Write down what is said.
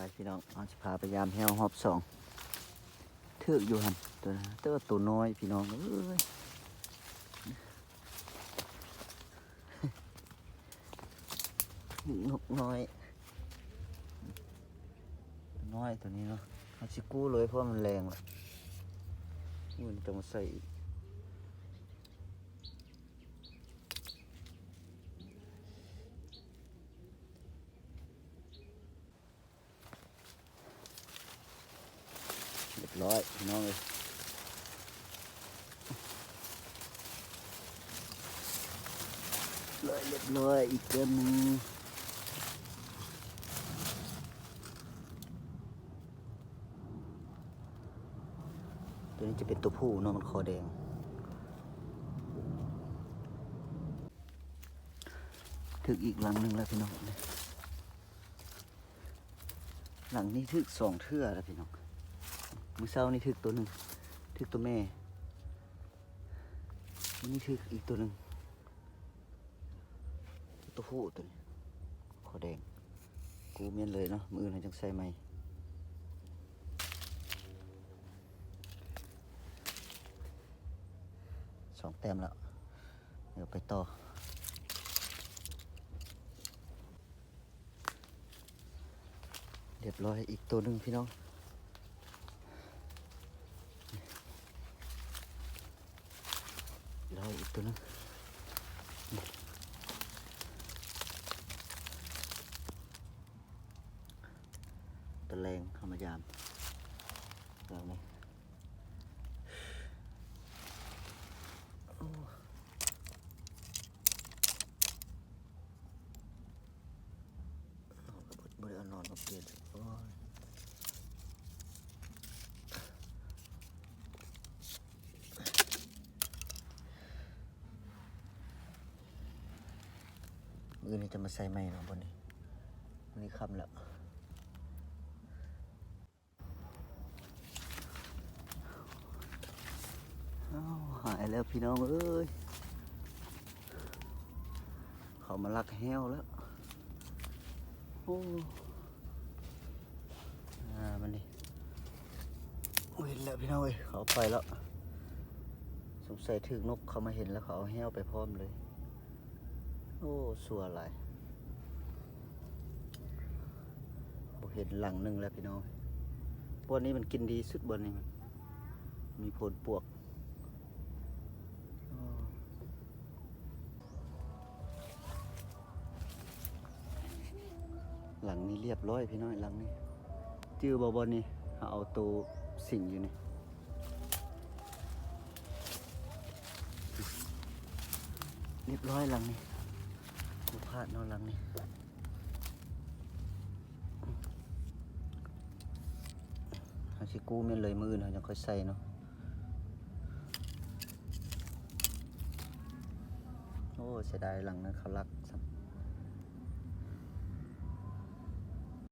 ໄປພີ່ນ້ອງ ເຮົາຊິພາໄປຢາມແຮ້ວຮອບສອງ ຖືກຢູ່ຫັ້ນ ແຕ່ວ່າໂຕນ້ອຍພີ່ນ້ອງເອີຍ ນົກນ້ອຍ ນ້ອຍໂຕນີ້ເນາະ ເຮົາຊິກູ້ເລີຍ ເພາະວ່າມັນແລງລະ ມື້ນີ້ຕ້ອງມາໃສ່ອີກ. ຮຽບຮ້ອຍພີ່ນ້ອງເອີຍ ຮຽບຮ້ອຍ ຮຽບຮ້ອຍ ອີກເທື່ອໜຶ່ງ ໂຕນີ້ຈະເປັນໂຕຜູ້ເນາະ ມັນຄໍແດງ ຖືກອີກຫຼັງໜຶ່ງແລ້ວພີ່ນ້ອງ. ຫຼັງນີ້ຖືກສອງເທື່ອແລ້ວພີ່ນ້ອງ ມື້ເຊົ້ານີ້ຖືກໂຕໜຶ່ງ ຖືກໂຕແມ່ ມື້ນີ້ຖືກອີກໂຕໜຶ່ງ ໂຕຜູ້ໂຕນີ້ ຄໍແດງ ກູແມ່ນເລີຍເນາະ ມື້ອື່ນເຮົາຈັ່ງໃສ່ໃໝ່ ສອງແຕ້ມແລ້ວ ດຽວໄປຕໍ່. ຮຽບຮ້ອຍອີກໂຕໜຶ່ງພີ່ນ້ອງ ຮຽບຮ້ອຍອີກໂຕໜຶ່ງ ຕອນແລງເຮົາມາຢາມຫຼັງນີ້ ໂອ້. ນອນກໍບໍ່ ບໍ່ໄດ້ເອົານອນມາປ່ຽນ ໂອ້ຍ ມື້ນີ້ຈະມາໃສ່ໃໝ່ເນາະ ບ່ອນນີ້ ມື້ນີ້ຄ່ຳແລ້ວ. ອ້າວ ຫາຍແລ້ວພີ່ນ້ອງເອີຍ ເຂົາມາລັກແຮ້ວແລ້ວ ໂອ້ ອ່າ ມັນນີ້ ເຫັນແລ້ວພີ່ນ້ອງເອີຍ ເຂົາໄປແລ້ວ ສົງໄສຖືກນົກເຂົາມາເຫັນແລ້ວ ເຂົາເອົາແຮ້ວໄປພ້ອມເລີຍ. ໂອ້ ຊົ່ວຫຼາຍ ບໍ່ເຫັນຫຼັງໜຶ່ງແລ້ວພີ່ນ້ອງ ບ່ອນນີ້ມັນກິນດີສຸດ ບ່ອນນີ້ມັນມີໂພນປວກ ໂອ້ ຫຼັງນີ້ຮຽບຮ້ອຍພີ່ນ້ອງ ຫຼັງນີ້ ຈື່ບໍ່ ບ່ອນນີ້ ເຮົາເອົາໂຕສິງຢູ່ນີ້. ຮຽບຮ້ອຍຫຼັງນີ້ ບໍ່ພາດເນາະຫຼັງນີ້ ເຮົາຊິກູ້ແມ່ນເລີຍ ມື້ອື່ນເຮົາຈັ່ງຄ່ອຍໃສ່ເນາະ ໂອ້ ເສຍດາຍຫຼັງນັ້ນເຂົາລັກ.